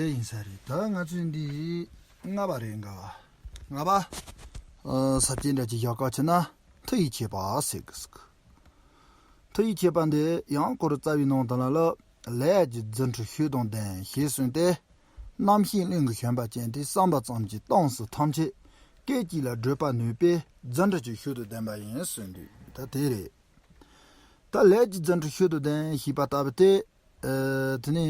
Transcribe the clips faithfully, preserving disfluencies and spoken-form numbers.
དེ་ཡིན་ས་རེད། ད་ང་ཚོས་འདི་ལྔ་པ་རེད། འགའ་བ་ལྔ་པ། ཨ། ས་བཅད་འདྲ་ཅིག་བཞག་ག་བྱས་ན། མཐུ་ཡིས་ཆད་པ་ཟེར་གི་ཟིག་མཐུ་ཡིས་ཆད་པ་འདི་ཡང་སྐོར་རྩ་བའི་ནང་དུ་ལ་ལ། ལས་ཀྱི་རྫུ་འཕྲུལ་ཤུགས་དང་ལྡན་ཞེས་གསུངས་ཏེ། རྣམ་ཤེས་རླུང་གིས་ཞོན་པ་ཅན་དེས་བསམ་པ་ཙམ་གྱིས་ལྟུང་བ་ཐམས་ཅད་སྐད་ཅིག་ལ་བགྲོད་པ་ནུས་པའི་རྫུ་འཕྲུལ་གྱི་ཤུགས་དང་ལྡན་པ་ཡིན་གསུངས་འདུག་ད་དེ་རེད། ད་ལས་ཀྱི་རྫུ་འཕྲུལ་ཤུགས་དང་ལྡན་ཞེས་པ་ལྟ་བུ་སྟེ། ཨ། དེ་ནི།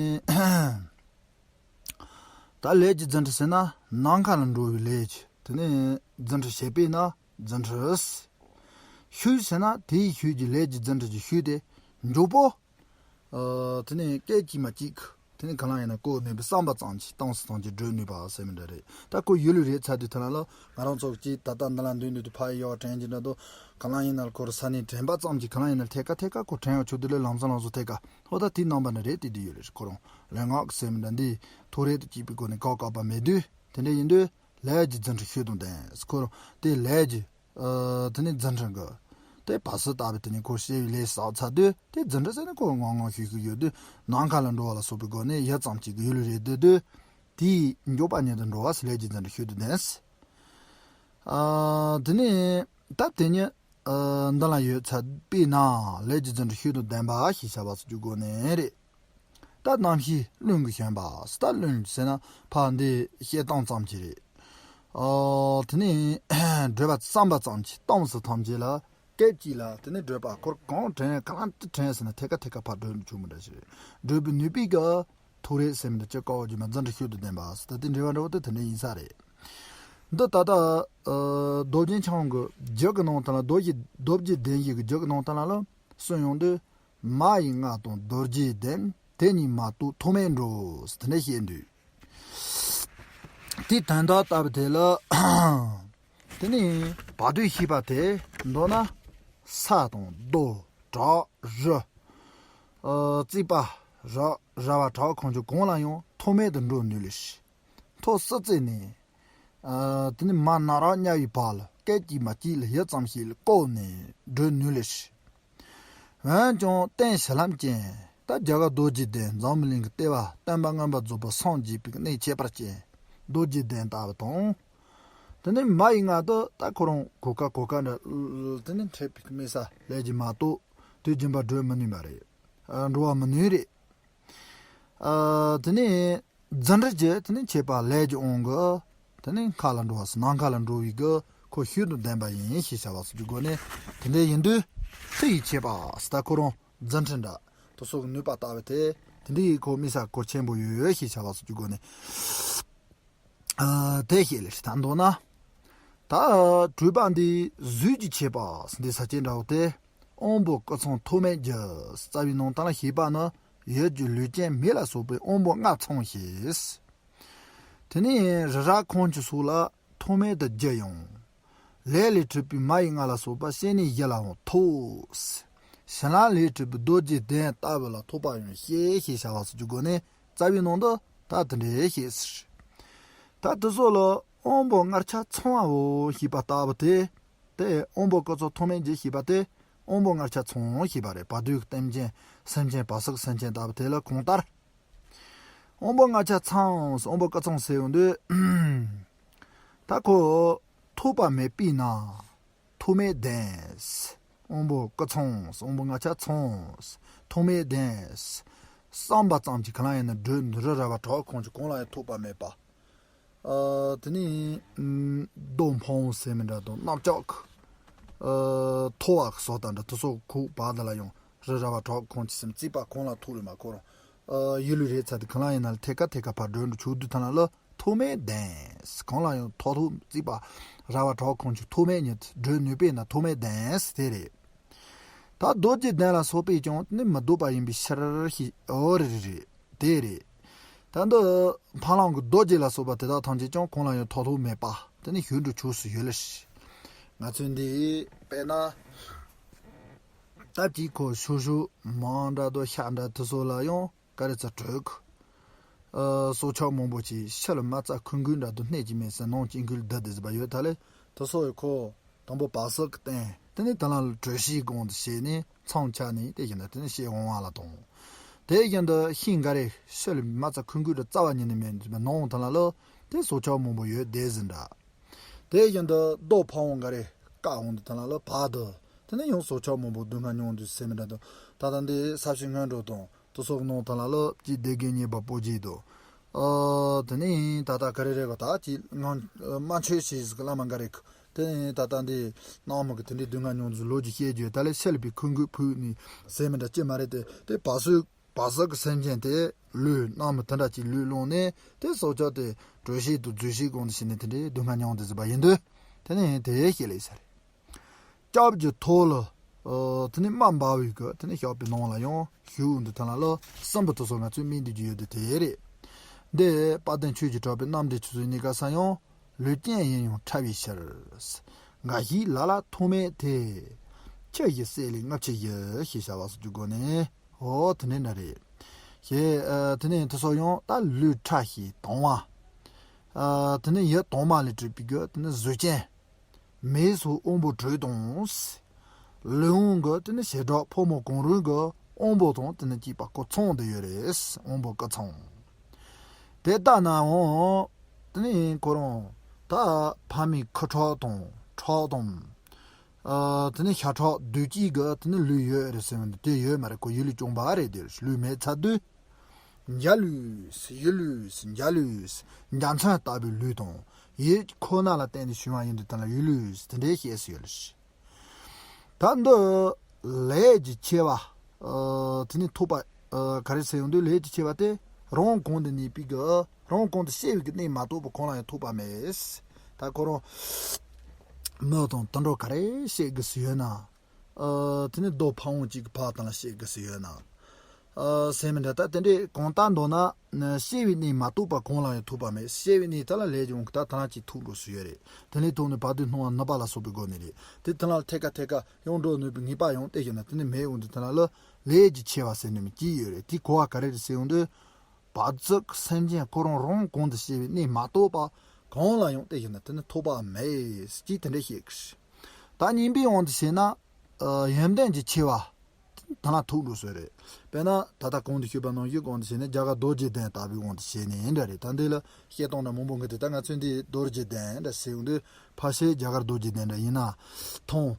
ད་ལས་ཀྱི་རྫུ་འཕྲུལ་ཟེར་ན་ནམ་མཁའ་ལ་འགྲོ་བའི་ལས་ཀྱི་དེ་ནི་རྫུ་འཕྲུལ་བྱེད་པས་ན་རྫུ་འཕྲུལ། ཤུགས་ཟེར་ན་དེའི་ཤུགས་ཀྱི་ལས་ཀྱི་རྫུ་འཕྲུལ་གྱི་ཤུགས་དེ་མགྱོགས་པོ། ཨ། དེ་ནི་སྐད་ཅིག་མ་གཅིག་དེ་ནི་གང་ལ་ཡིན་ན་བཀོལ་ནུས་པའི་བསམ་པ་ཙམ་གྱིས་ལྟུང་བ་ཐམས་ཅད་བགྲོད་ནུས་པ་ཟེར་མི་འདྲ་རེད། ད་ཁོ་ཡུལ་ལུས་རེད་ཚར་དུས་ཐ་ན་ལ་ང་རང་ཚོ་གཅིག་ད་ལྟ་འདི་ལ་འདུག་འདུག་དུ་ཕ་ཡི་ཡོ་དྲན་གྱི་འདྲ་འདུག་གང་ལ་ཡིན་ན་ཁོ་ར་ས་ནས་དྲན་པ་ཙམ་གྱིས་གང་ལ་ཡིན་ན་ཐད་ཀ་ཐད་ཀ་ཁོ་དྲན་ཡོང་ཆོག་དུས་ལ་ལམ་སང་ལམ་སང་ཐད་ཀ་ཧོ་ད་དེའི་རྣམ་པ་ནི་རེད། དེ་དུས་ཡོད་རེད། ཁོ་རང་ལུས་ངག་གི་ཟེར་མི་འདྲ་འདི་ཐོ་རེད་དུ་སྐྱེས་པའི་སྒོ་ནས་བཀག་བཀག་པ་མེད་དུས། དེ་འདྲ་ཡིན་དུས་ལས་ཀྱི་རྫུ་འཕྲུལ་ཤུགས་དང་ལྡན་ཁོ་རང་དེ་ལས་ཀྱི། ཨ། དེ་ནི་རྫུ་འཕྲུལ་གྱི། དེ་བ་སུ་ལྟ་བུ་དེ་ནི་ཁོ་བྱས་པའི་ལས་བསགས་ཚར་དུས་དེ་རྫུ་འཕྲུལ་ཟེར་ནས་ཁོ་ངང་ངང་ཤུགས་ཤུགས་ཡོད་དུས་ནམ་མཁའ་ལ་འགྲོ་བ་ལ་སོགས་པའི་སྒོ་ནས་ཡུད་ཙམ་གཅིག་གི་ཡུལ་ལུས་རེད་འདུག་དུས། དེའི་མགྱོགས་པ་ཉིད་དུ་འགྲོ་བ་ལས་ཀྱི་རྫུ་འཕྲུལ་ཤུགས་དང་ལྡན། ཨ། དེ་ནི་ད་དེ་ཉིད། ཨ། འདི་ལ་ཡོད་ཚད་པས་ན་ལས་ཀྱི་རྫུ་འཕྲུལ་ཤུགས་དང་ལྡན་པ་ཞེས་བྱ་བ་སོགས་ཀྱི་སྒོ་ནས་རེད། ད་རྣམ་ཤེས་རླུང་གིས་ཞོན་པ་ཟེར། ད་རླུང་ཟེར་ན་ཕ་འདི་བཤད་སྟངས་ཙམ་གྱིས་རེད། ཨ། དེ་ནི་བགྲོད་པ་བསམ་པ་ཙམ་གྱིས་ལྟུང་བ་ཐམས་ཅད་ལ་སྐད་ཅིག་ལ་དེ་ནི་བགྲོད་པ་ཁོར་གང་དྲན་གང་དུ་དྲན་ཟེར་ན་ཐད་ཀ་ཐད་ཀ་ཕར་བགྲོད་ཆོག་མི་འདྲ་ཞིག་རེད། བགྲོད་པའི་ནུས་པའི་གི་ཐོ་རེད་ཟེར་མི་འདྲ་ཅི་དཀའ་བ་རྒྱུ་མ་རྫུ་འཕྲུལ་ཤུགས་དང་ལྡན་པ་ཟེར། ད་དེ་འབྲེལ་བ་འདྲ་བོ་དེ་དེ་འདྲ་ཡིན་ས་རེད། འདི་ད་ལྟ། ཨ། རྡོ་རྗེ་འཆང་གི་རྒྱུད་ཀྱི་ནང་དུ་ལ་རྡོ་རྗེ་རྡོ་རྗེ་གདན་བཞི་གི་རྒྱུད་ཀྱི་ནང་དུ་ལ་ལ་གསུངས་ཡོང་དུས། མ་ཡི་མངལ་དང་རྡོ་རྗེ་གདན། དེ་གཉིས་མ་གཏོགས་ཐོགས་མེད་འགྲོ་ཟེར་དེ་འདྲ་བཤད་འདུག་དེའི་དོན་དག་ལྟ་བུ་དེ་ལ། དེ་ནི་བར་དོའི་ཤེས་པ་དེ་མདོར་ན་ས་དང་རྡོ་བྲག་རི། ཨ། རྩིག་པ། ར་ར་བ་བྲག་ཁོང་ཆུ་གང་ལ་ཡང་ཐོགས་མེད་དུ་འགྲོ་ནུས་ལེ་ཤི། མཐོ་སྲིད་རྩེ་ནས། ཨ། དེ་ནི་མར་ནགས་རག་གཉའ་བའི་བར་ལ་སྐད་ཅིག་མ་གཅིག་ལ་ཡུད་ཙམ་ཞིག་ལ་བཀོལ་ནས་བགྲོད་ནུས་ལེ་ཤི། འོན་ཀྱང་རྟེན་གཞི་ལམ་ཅན་ད་རྒྱ་གར་རྡོ་རྗེ་གདན་འཛམ་བུ་གླིང་གི་ལྟེ་བ་སྟོན་པ་མངོན་པར་རྫོགས་པར་སངས་རྒྱས་པའི་གནས་ཁྱད་པར་ཅན་རྡོ་རྗེ་གདན་ལྟ་བུ་དང་། དེ་ནས་མ་ཡི་མངལ་དུ་ད་ཁོ་རང་གོ་ཁ་གོ་ཁ་འདྲ་དེ་ནས་འཕྲད་པའི་དམིགས་བསལ་ལས་ཀྱི་མ་གཏོགས་དུས་རྒྱུན་པར་བགྲོད་མི་ནུས་པ་རེད། ཨ། འགྲོ་བ་མི་ནུས་རེད། ཨ། དེ་ནས་རྫུ་འཕྲུལ་གྱིས་དེ་ནས་ཆད་པ་ལས་ཀྱི་དབང་གིས་དེ་ནས་མཁའ་ལ་འགྲོ་བ་ཟེར། ནམ་མཁའ་ལ་འགྲོ་བའི་གི་ཁོ་ཤུགས་དང་ལྡན་པ་ཡིན་ཞེས་བྱ་བ་སོགས་ཀྱི་སྒོ་ནས་དེ་འདྲ་ཡིན་དུས་མཐུ་ཡིས་ཆད་པ་ཟེར། ད་ཁོ་རང་རྫུ་འཕྲུལ་འདྲ་དེ་སོགས་ཀྱི་ནུས་པ་ལྟ་བུ་དེ་དེ་འདྲའི་ཁོ་དམིགས་བསལ་གལ་ཆེན་པོ་ཡོད་ཞེས་བྱ་བ་སོགས་ཀྱི་སྒོ་ནས། ཨ། དེ་བཤད་ལེ་ཤི། ད་མདོར་ན། ད་སྤྲུལ་པ་འདིས་གཟུགས་ཀྱིས་ཆད་པ་འདི་ས་བཅད་འདྲ་བོ་སྟེ། དབང་པོ་སྐུ་མཚོན་ཐོགས་མེད་རྒྱུ་རྩ་བའི་ནང་དང་ལ་ཞེས་པ་ནི་ཡུལ་གྱི་ལུས་ཅན་མེ་ལ་སོགས་པའི་དབང་པོ་ལྔ་མཚོན་བྱེད། དེ་ནས་རི་རབ་ཁོང་ཆུ་སོགས་ལ་ཐོགས་མེད་དུ་རྒྱུ་ཡང་། ལས་ལས་གྲུབ་པའི་མ་ཡི་མངལ་ལ་སོགས་པ་བྱས་ནས་བཞི་ལའང་ཐོགས། བྱིན་རླབས་ལས་གྲུབ་པའི་རྡོ་རྗེ་གདན་ལྟ་བུ་ལ་ཐོགས་པ་ཡང་བྱེད་ཞེས་བྱ་བ་སོགས་ཀྱི་སྒོ་ནས་རྩ་བའི་ནང་དུ་ད་དེ་འདྲའི་བཤད་ཟེར། ད་དེ་ཚོ་ལ་དབང་པོ་ལྔ་ཆ་ཚང་བའོ་ཞེས་པ་ལྟ་བུ་དེ། དེ་དབང་པོ་སྐུ་མཚོན་ཐོགས་མེད་རྒྱུ་ཞེས་པ་དེ་དབང་པོ་ལྔ་ཆ་ཚང་ཞེས་པ་རེད། བར་དོའི་རྟེན་ཅན་སེམས་ཅན་བར་སྲིད་སེམས་ཅན་ལྟ་བུ་དེ་ལ་གང་ལྟར། དབང་པོ་ལྔ་ཆ་ཚང་། དབང་པོ་སྐུ་མཚོན་ཟེར་ཡོང་དུས། ད་ཁོ་ཐོགས་པ་མེད་པས་ན། ཐོགས་མེད་ལྡན། དབང་པོ་སྐུ་མཚོན། དབང་པོ་ལྔ་ཆ་ཚང་། ཐོགས་མེད་ལྡན། བསམ་པ་ཙམ་གྱིས་གང་ལ་ཡིན་ན་བགྲོད་འདི་རི་ར་བ་བྲག་ཁོང་ཆུ་གང་ལ་ཡང་ཐོགས་པ་མེད་པ། ཨ། དེ་ནས་ཨམ། རྡོ་འཕང་ཟེར་མི་འདྲ་དང་གནམ་ལྕགས་ཀྱི། ཨ། ཐོ་བ་གི་བཟོ་ལྟ་འདྲ་དེ་ཚོ་ཁུག་བར་དེ་ལ་ཡང་རི་ར་བ་བྲག་ཁོང་ཆུ་སེམས་རྩིག་པ་གང་ལ་ཐུག་ལ་མ་ཁོ་རང་། ཨ། ཡུལ་ལུས་རེད་ཚ་དེ་གང་ལ་ཡིན་ན་ལ་ཐད་ཀ་ཐད་ཀ་ཕར་བགྲོད་འགྲོ་ཆུག་དུས་ཐ་ན་ལ་ཐོགས་མེད་ལྡན། གང་ལ་ཡང་ཐོགས་ཐོགས་རྩིག་པ་ར་བ་བྲག་ཁོང་ཆུ་ཐོགས་མེད་ཉིད་བགྲོད་ནུས་པས་ན་ཐོགས་མེད་ལྡན་དེ་རེད། ད་རྡོ་རྗེ་གདན་ལ་སོགས་པས་ཀྱང་ནི་མི་ལྡོག་པ་ཡིན་པའི་ཕྱིར་ཞེས། འོ་རེད་རེད་རེད། དེ་རེད། ད་འདི་འཕང་ལམ་གྱི་རྡོ་རྗེ་ལ་སོགས་པ་དེ་དག་ཐམས་ཅད་ཀྱང་གང་ལ་ཡང་ཐོགས་ཐོགས་མེད་པ་དེ་ནི་ཞུ་འགྲོ་ཆོག་སུ་ཡོད་ལ་ཞེས། ང་ཚོས་འདི་དཔེར་ན། ད་ཅིག་ཁོ་ཤུ་ཤུ་མང་འདྲ་དོ་ཤ་འདྲ་དེ་ཚོ་ལ་ཡང་ཀ་རེ་ཚ་དྲོད་ཁུ། ཨ། སྲོག་ཆགས་མང་པོ་ཅིག་ཕྱི་ལ་མ་རྩ་ཁུ་འགུལ་འདྲ་དོ་སྣེ་ཅིག་མེད་ཟེར་ནང་ཅིག་འགུལ་བསྡད་དེ་ཟེར་བ་ཡོད་ད་ལེ། དེ་ཚོ་ཡི་ཁོ། དང་པོ་བ་སི་ཀི་བསྟན། དེ་ནས་དེ་ལ་གྲོས་གཞིའི་སྒང་དུ་བྱས་ནས་མཚམས་ཆགས་ནས་དེ་བཞིན་དུ་དེ་ནས་ཤེས་འོང་བ་ལ་དང་། དེ་བཞིན་དུ་ཤིང་འགའ་རེ་ཤུལ་ལས་མ་རྩ་ཁུ་ཁུ་རུ་རྩ་བ་ཉིད་ནས་མེད་འདུག་པ་ནོར་འོང་ཐང་ལ་ལོ། དེ་སྲོག་ཆགས་མང་པོ་ཡོད་དེ་ཟིན་འདྲ། དེ་བཞིན་དུ་རྡོ་ཕ་བོང་འགའ་རེ་བཀག་འོང་དུ་ཐང་ལ་ལོ་བར་དུ། དེ་ནས་ཡང་སྲོག་ཆགས་མང་པོ་སྡུག་བསྔལ་མྱོང་འདུག་ཟེར་མི་འདྲ་འདུག་ད་ལྟ་འདི་ས་བྱི་སྔོན་འགྲོ་དང་དུ་སོགས་ནང་དང་ལ་ལོ་ཀྱི་བདེ་དགེ་རྙེད་པ་པོ་རྗེས་དང་། ཨ། དེ་ནས་ད་ལྟ་ག་རེ་རེད་གོ་ད་ཀྱི་ངང་མ་ཆོས་ཤིག་གི་བླ་མ་འགའ་རེ། དེ་ནས་ད་ལྟ་འདི་ནང་མི་གི་དེ་འདྲའི་སྡུག་བསྔལ་མྱོང་འདུག་ལོ་རྒྱུས་བཤད་རྒྱུ་ད་ལས་ཤེལ་པའི་ཁུ་འགུལ་ཕུག་ནས་ཟེར་མི་འདྲ་ཅི་མ་རེད་དེ་དེ་བ་སུ། བ་སུ་གི་སེམས་ཅན་དེ་ལུས་རྣམས་དེ་འདྲ་ཅིག་ལུས་བླངས་ནས་དེ་སྲོག་ཆགས་དེ་དྲོད་གཤེར་དུ་རྫུས་གཤེར་གོང་དུ་ཕྱིན་ནས་དེ་འདྲའི་སྡུག་བསྔལ་མྱོང་དེ་ཟིན་པ་ཡིན་དུས། དེ་ནས་དེ་ཤེས་ལེ་ས་རེད། སྐྱབས་ཀྱི་ཐོག་ལ། ཨ། དེ་ནས་རྨ་འབར་བའི་གི་དེ་ནས་བཤགས་པའི་ནང་ལ་ཡང་ཞུགས་འདི་ཐང་ལ་ལོ་གསུམ་པོ་དེ་ཚོ་ང་ཚོས་སྨིན་འདུག་རྒྱུ་ཡོད་དེ་དེ་རེད། འདི་དཔལ་ལྡན་ཆོས་ཀྱི་གྲགས་པའི་རྣམ་འགྲེལ་ཆུ་ཚོད་གཉིས་ཀ་ས་ཡང་། ལུས་རྐྱེན་ཡིན་ཡང་ཕྲ་བའི་ཕྱིར། འགའ་ཞིག་ལ་ལ་ཐོགས་མེད་དེ། ཆུ་བཞི་བསྲེས་ལས་ལྔ་བཅུ་ཞི་ཞེས་བྱ་བ་སོགས་ཀྱི་སྒོ་ནས། འོ་དེ་འདྲ་འདྲ་རེད། ཞེས། ཨ། དེ་ནས་དེ་སོགས་ཡང་ད་ལུས་ཕྲ་ཞིང་དྭངས་བ། ཨ། དེ་ནས་ཡིད་དྭངས་མ་ལས་གྲུབ་པའི་རྒྱུ་དེ་ནི་གཟུགས་ཅན། མེ་སོགས་དབང་པོ་དྲུག་དང་། ལུས་དབང་གི་དེ་ནི་བྱེ་བྲག་ཕོ་མོ་གང་རུང་གི་དབང་པོ་དང་དེ་ནི་གཅིག་པ་སྐུ་མཚུངས་དུ་ཡོད་རེད། དབང་པོ་སྐུ་མཚུངས། དེ་ལྟ་ནའང་། དེ་ནི་ཁོ་རང་ད་ཕ་མའི་ཁུ་ཁྲག་དང་ཁྲག་དང་། ཨ། དེ་ནི་ཤ་ཁྲག་རྡུལ་གཅིག་གི་དེ་ནི་ལུས་ཡོད་རེད་ཟེར་བ་འདི་དེ་ཡོད་མ་རེད། ཁོ་ཡུལ་ལུས་རྐྱང་པ་རེད་དེ་ལུས་མེད་ཚར་དུས། འཇའ་ལུས། ཡིད་ལུས། འཇའ་ལུས། འཇའ་ཚོན་ལྟ་བུའི་ལུས་དང་ཡིད་ཁོ་ན་ལ་བརྟེན་ནས་བྱུང་བ་ཡིན་དུས་དེ་ལ་ཡིད་ལུས་དེ་འདྲའི་ཤེས་སུ་ཡོད་ལ། ད་འདི་ལས་ཀྱི་ཆེ་བ། ཨ། དེ་ནི་ཐོབ་པ། ཨ། ག་རེ་ཟེར་ཡོང་དུས་ལས་ཀྱི་ཆེ་བ་དེ་རང་གོང་དུ་གནས་པའི་གི་རང་གོང་དུ་སྐྱེ་བའི་གི་གནས་མ་གཏོགས་པ་གང་ལ་ཡང་ཐོབ་པ་མེད། ད་ཁོ་རང་མི་དང་དུད་འགྲོ་ག་རེ་བཤད་དགོས་སུ་ཡོད་ན། ཨ། དེ་ནི་རྡོ་ཕ་བོང་གཅིག་གི་བར་དང་ལ་བཤད་དགོས་སུ་ཡོད་ན། ཨ། ཟེར་མི་འདྲ་ད་དེ་འདྲའི་གང་ལྟར་མདོར་ན། སྐྱེ་བའི་གནས་མ་གཏོགས་པ་གང་ལ་ཡང་ཐོབ་པ་མེད། སྐྱེ་བའི་གནས་དེ་ལ་ལས་ཀྱི་དབང་གིས་ད་ཐ་ན་གཅིག་ཐོབ་འགྲོ་སུ་ཡོད་རེད། དེ་ལས་ཐོག་ནས་བར་དོའི་སྣང་བ་ནུབ་པ་ལ་སོགས་པའི་སྒོ་ནས་རེད། དེ་དེ་ལ་ཐད་ཀ་ཐད་ཀ་ཡང་འགྲོ་ནུས་པའི་ངེས་པ་ཡང་དེ་བཞིན་ན་དེ་ནི་མེད་འོང་དུས་དེ་ལ་ལ་ལས་ཀྱི་ཆེ་བ་ཟེར་ནས་མི་གཅིག་ཡོད་རེད། དེ་གོ་བ་ག་རེ་རེད་ཟེར་ཡོང་དུས། བར་དོ་གི་སེམས་ཅན་ཁོ་རང་རང་གོང་དུ་སྐྱེ་བའི་གནས་མ་གཏོགས་པ་གང་ལ་ཡང་དེ་བཞིན་ན་དེ་ནི་ཐོབ་པ་མེད་ཅེས་དེ་འདྲ་བཤད་གི། ད་གཉིས་པའི་དབང་དུ་བྱས་ན། ཨ། ཡོན་ཏན་གྱི་ཆེ་བ། ད་ལ་ཐུག་འགྲོ་སྲོལ་རེད། དཔེར་ན་ད་ལྟ་གོང་དུ་ཞུས་པ་ནང་བཞིན་དབང་དུ་བྱས་ནས་རྒྱ་གར་རྡོ་རྗེ་གདན་ལྟ་བུའི་དབང་དུ་བྱས་ནས་འདྲ་རེད། ད་འདི་ལ་བཤད་སྟངས་འདྲ་མང་པོ་འགི་དེ་ད་ང་ཚོས་འདི་རྡོ་རྗེ་གདན་འདྲ་ཟེར་ཡོང་དུས་ཕལ་ཆེར་རྒྱ་གར་རྡོ་རྗེ་གདན་འདྲ་ཡིན་ན་མཐོང་།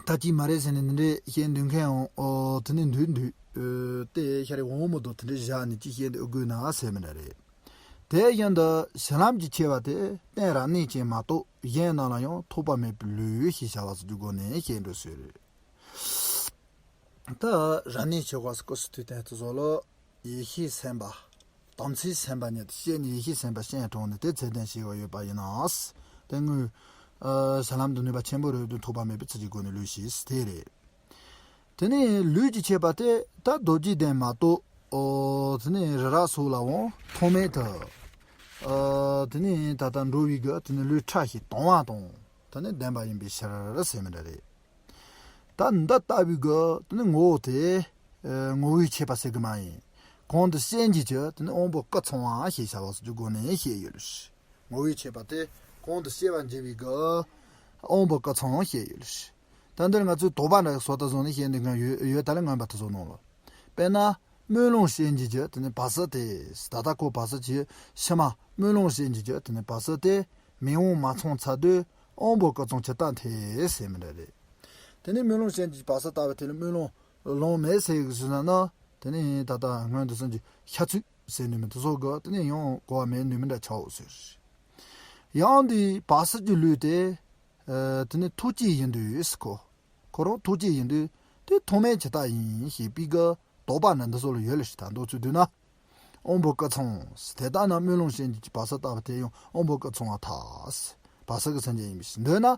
ད་ཅི་མ་རེད་ཟེར་ནས་འདི་འདྲའི་བཤད་འདུག་མཁན་ཡང་ཨོ་དེ་ནི་འདུག་འདུག་ཨོ་དེ་ཤ་རེ་འོང་མི་འདུག་དེ་འདྲའི་བཞག་ནས་ཅི་བཤད་འདུག་དགོས་ན་ཟེར་མི་འདྲ་རེད། དེ་བཞིན་དུ་གཞི་ལམ་གྱི་ཆེ་བ་དེ་རྟེན་རབ་གནས་ཅན་མ་གཏོགས་གཞན་རྣམས་ལ་ཡང་ཐོབ་པ་མེད་པའི་ལུས་ཞེས་བྱ་བ་སོགས་ཀྱི་སྒོ་ནས་བཤད་འགྲོ་སྲོལ་རེད། ད་རབ་གནས་ཆེ་བ་སྐུ་སུ་དུས་སྟོན་དུ་བཟོ་ལོ། ཡེ་ཤེས་སེམས་དཔའ། དམ་ཚིག་སེམས་དཔའ་ཉིད་དུ་སྐྱེས་ནས་ཡེ་ཤེས་སེམས་དཔའ་སྤྱན་དྲངས་ནས་དེ་ཚད་ལྡན་ཞེས་པ་ཡོད་པ་ཡིན་ནོ། དེ་དངོས། ཨ། ས་ལམ་དུ་ནུས་པ་ཆེན་པོ་རེད་དུ་ཐོབ་པ་མེད་པའི་ཚུལ་གྱི་སྒོ་ནས་ལུས་ཞེས་དེ་རེད། དེ་ནས་ལུས་ཀྱི་ཆེ་བ་དེ་ད་རྡོ་རྗེ་གདན་མ་གཏོགས། ཨོ། དེ་ནས་རི་རབ་སོགས་ལའང་ཐོགས་མེད་དུ། ཨ། དེ་ནས་ད་ལྟ་འགྲོ་བའི་གི་དེ་ནས་ལུས་ཕྲ་ཞིང་དྭངས་བ་དང་དེ་ནས་ལྡན་པ་ཡིན་པའི་ཕྱིར་ཟེར་མི་འདྲ་རེད། ད་འདི་ལྟ་བུའི་གི་དེ་ནི་ངོ་བོ་དེ། ཨ། ངོ་བོའི་ཆེ་བ་ཟེར་གི་མ་ཡིན། གོང་དུ་བཤད་འགྱུར་གྱི་དེ་ནི་དབང་པོ་སྐུ་མཚུངས་པ་ཞེས་བྱ་བ་སོགས་ཀྱི་སྒོ་ནས་བཤད་ཡོད་ལ། ངོ་བོའི་ཆེ་བ་དེ་གོང་དུ་བཤད་པ་འགྱུར་བའི་གི་དབང་པོ་སྐུ་མཚུངས་བཤད་ཡོད་ལ། ད་འདིར་ང་ཚོས་དོགས་པ་འདྲ་བཟོ་ལྟ་བཟོ་ནས་བཤད་འདི་གང་ཡོད་ཡོད་ད་ལ་ངན་པ་དེ་ཚོ་ནང་ལ། དཔེར་ན། སྨོན་ལམ་བྱེད་འགྱུར་གྱི་དེ་ནི་བར་སྲིད་དེ། ད་ལྟ་ཁོ་བར་སྲིད་ཀྱི་ཕྱི་མ་སྨོན་ལམ་བྱེད་འགྱུར་གྱི་དེ་ནི་བར་སྲིད་དེ། མི་དབང་མ་ཚང་ཚར་དུས་དབང་པོ་སྐུ་མཚུངས་ཇི་ལྟར་འཐད་ཟེར་མི་འདྲ་རེད། དེ་ནི་སྨོན་ལམ་བྱེད་འགྱུར་གྱི་བར་སྲིད་ལྟ་བུ་དེ་ལ་སྨོན་ལམ་ལོང་མེད་ཟེར་གི་ཟེར་ན་ན། དེ་ནི་ད་ལྟ་སྔོན་དུ་སོང་གྱི་ཤ་ཚུགས་ཟེར་ནུས་མི་དེ་ཚོ་གི་དེ་ནི་ཡང་གོ་བ་མེད་ནུས་མི་འདྲ་ཆགས་འོང་ཟེར། ཡང་འདི་བར་སྲིད་ཀྱི་ལུས་དེ། ཨ། དེ་ནི་ཐུགས་བསྐྱེད་ཡིན་དུས་ཁོ། ཁོ་རང་ཐུགས་བསྐྱེད་ཡིན་དུས་དེ་ཐོགས་མེད་ཇི་ལྟར་ཡིན་ཞེས་པའི་གི་དོགས་པ་ནི་འདི་ཚོ་ལ་ཡོད་ལ་ཞེས་ད་འདོད་ཚུལ་བསྡུས་ན། དབང་པོ་སྐུ་མཚུངས་དེ་ལྟ་ན་སྨོན་ལམ་བྱེད་འགྱུར་གྱི་བར་སྲིད་ལྟ་བུ་དེ་ཡང་དབང་པོ་སྐུ་མཚུངས་པར་ཐལ། བར་སྲིད་ཀྱི་སེམས་ཅན་ཡིན་པའི་ཕྱིར་འདོད་ན།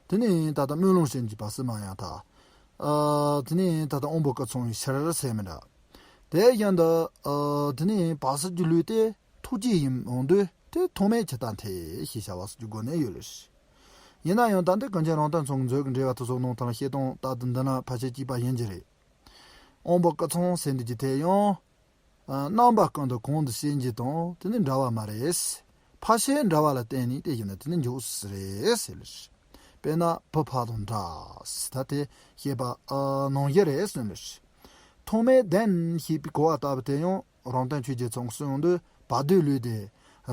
དེ་ནི་ད་ལྟ་སྨོན་ལམ་བྱེད་འགྱུར་གྱི་བར་སྲིད་མ་ཡང་ཐལ། ཨ། དེ་ནི་ད་ལྟ་དབང་པོ་སྐུ་མཚུངས་པའི་ཕྱིར་ཟེར་མི་འདྲ། དེ་བཞིན་དུ། ཨ། དེ་ནི་བར་སྲིད་ཀྱི་ལུས་དེ་ཐུགས་བསྐྱེད་ཡིན་འོང་དུས་དེ་ཐོགས་མེད་ཇི་ལྟར་འཐད་ཞེས་བྱ་བ་སོགས་ཀྱི་སྒོ་ནས་ཡོད་ལ། ཡིན་ན་ཡང་ད་འདི་གངས་ཅན་རང་དོན་ཚོགས་མཛོད་ཀྱི་འགྲེལ་པ་དེ་ཚོ་ནང་དང་བཤད་སྟངས་ལྟར་དུ་འདི་ན་ཕལ་ཆེར་གཅིག་པ་ཡིན་གྱི་རེད། དབང་པོ་སྐུ་མཚུངས་ཟེར་འདི་ཀྱི་དེ་ཡང་། ཨ། རྣམ་པ་ཀུན་ཏུ་གོང་དུ་བཤད་འགྱུར་དང་དེ་ནི་འདྲ་བ་མ་རེད། ཕལ་ཆེར་འདྲ་བ་ལ་བརྟེན་ནས་དེ་བཞིན་དུ་དེ་ནི་འཇོག་སྲིད་རེད་ཟེར་ལ། དཔེར་ན་བུ་ཕ་དང་འདྲ། ད་དེ་བཤད་པ། ཨ། ནང་བཞིན་རེད་གསུངས་ལ། ཐོགས་མེད་བདེན་ཞེས་པའི་གོ་བ་ལྟ་བུ་དེ་ཡང་རོང་སྟོན་ཆོས་རྒྱལ་ཚང་གསུངས་ཡོང་དུས་བར་དོའི་ལུས་དེ་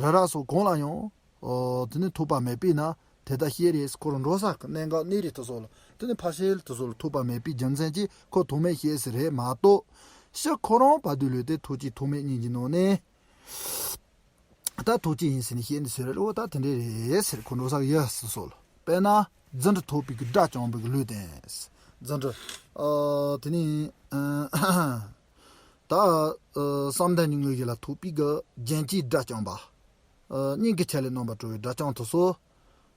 རི་རབ་སོགས་གང་ལ་ཡང་། ཨོ། དེ་ནི་ཐོགས་པ་མེད་པས་ན་དེ་ལྟར་ཤེས་རེད། ཁོ་རང་འགྲོ་ས་གི་གནད་འགག་གནས་རིགས་དེ་ཚོ་ལ་དེ་ནི་ཕར་ཕྱིན་དེ་ཚོ་ལ་ཐོགས་པ་མེད་པའི་རྒྱུ་མཚན་གྱིས་ཁོ་ཐོགས་མེད་ཤེས་ཟེར་རེད་མ་གཏོགས། ཕྱིར་ཁོ་རང་བར་དོའི་ལུས་དེ་ཐོགས་བཅས་ཐོགས་མེད་གཉིས་ཀྱི་ནང་ནས། ད་ཐོགས་བཅས་ཡིན་ཟེར་ནས་བཤད་ནི་ཟེར་རེད། འོ་ད་དེ་འདྲས་རེད་ཟེར། ཁོ་འགྲོ་ས་གི་ཡ་ཟེར་སོགས་ལ། དཔེར་ན་རྫུ་འཕྲུལ་ཐོགས་པའི་གི་དགྲ་བཅོམ་པའི་གི་ལུས་དེ། རྫུ་འཕྲུལ། ཨོ། དེ་ནི། ད། ཨ། བསམ་གཏན་གྱི་དངོས་གཞི་ལ་ཐོགས་པའི་གི་རྒྱན་གྱིས་དགྲ་བཅོམ་པ། ཨ། སྙིང་གི་ཆ་ལས་རྣམ་པར་གྲོལ་བའི་དགྲ་བཅོམ་དུ་སོགས།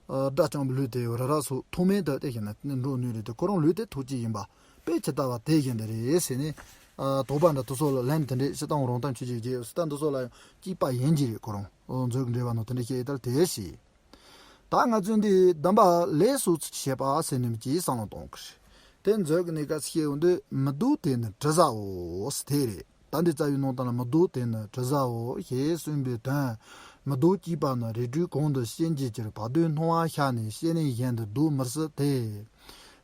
ཨ། དགྲ་བཅོམ་པའི་ལུས་དེ་རི་རབ་སོགས་ཐོགས་མེད་དུ་དེ་བཞིན་ན་འགྲོ་ནུས་རེད་དེ། ཁོ་རང་ལུས་དེ་ཐོགས་བཅས་ཡིན་པ་དཔེ་ཇི་ལྟ་བ་དེ་བཞིན་དུ་རེད་ཟེར་ནས། ཨ། དོགས་པ་འདྲ་དེ་ཚོ་ལ་ལན་དེ་འདྲས་ཕྱི་དང་རང་དང་ཆོས་ཅན་བརྗོད་ཡོད་ཟེར། ད་འདི་ཚོ་ལ་ཡང་གཅིག་པ་ཡིན་གྱི་རེད། ཁོ་རང་མཛོད་ཀྱི་འགྲེལ་པ་ནང་དེ་འདྲས་བཤད་ཡོད་དར་དེ་ཞེས། ད་ང་ཚོས་འདི་བདེན་པ་ལས་སོགས་ཚུལ་བཤད་པ་ཟེར་ནས་ཀྱི་བསམ་བློ་གཏོང་གི་རེད། དེ་མཛོད་ཀྱི་གནས་སྐབས་བཤད་ཡོང་དུས་མི་སྡུག་དེ་ནི་དྲི་ཟའོ་ཟེར་དེ་རེད། ད་འདི་རྩ་བའི་ནང་དང་ལ་མི་སྡུག་དེ་ནི་དྲི་ཟའོ་ཞེས་གསུངས་པའི་དོན། མི་སྡུག་ཅེས་པ་ནི་རིགས་དྲུག་གང་དུ་ཞེན་གྱི་ཕྱིར་བར་དོའི་སྣང་བ་ཤར་ནས་ཤེས་ནས་གཞན་དུ་སྡུག་མི་སྲིད་དེ།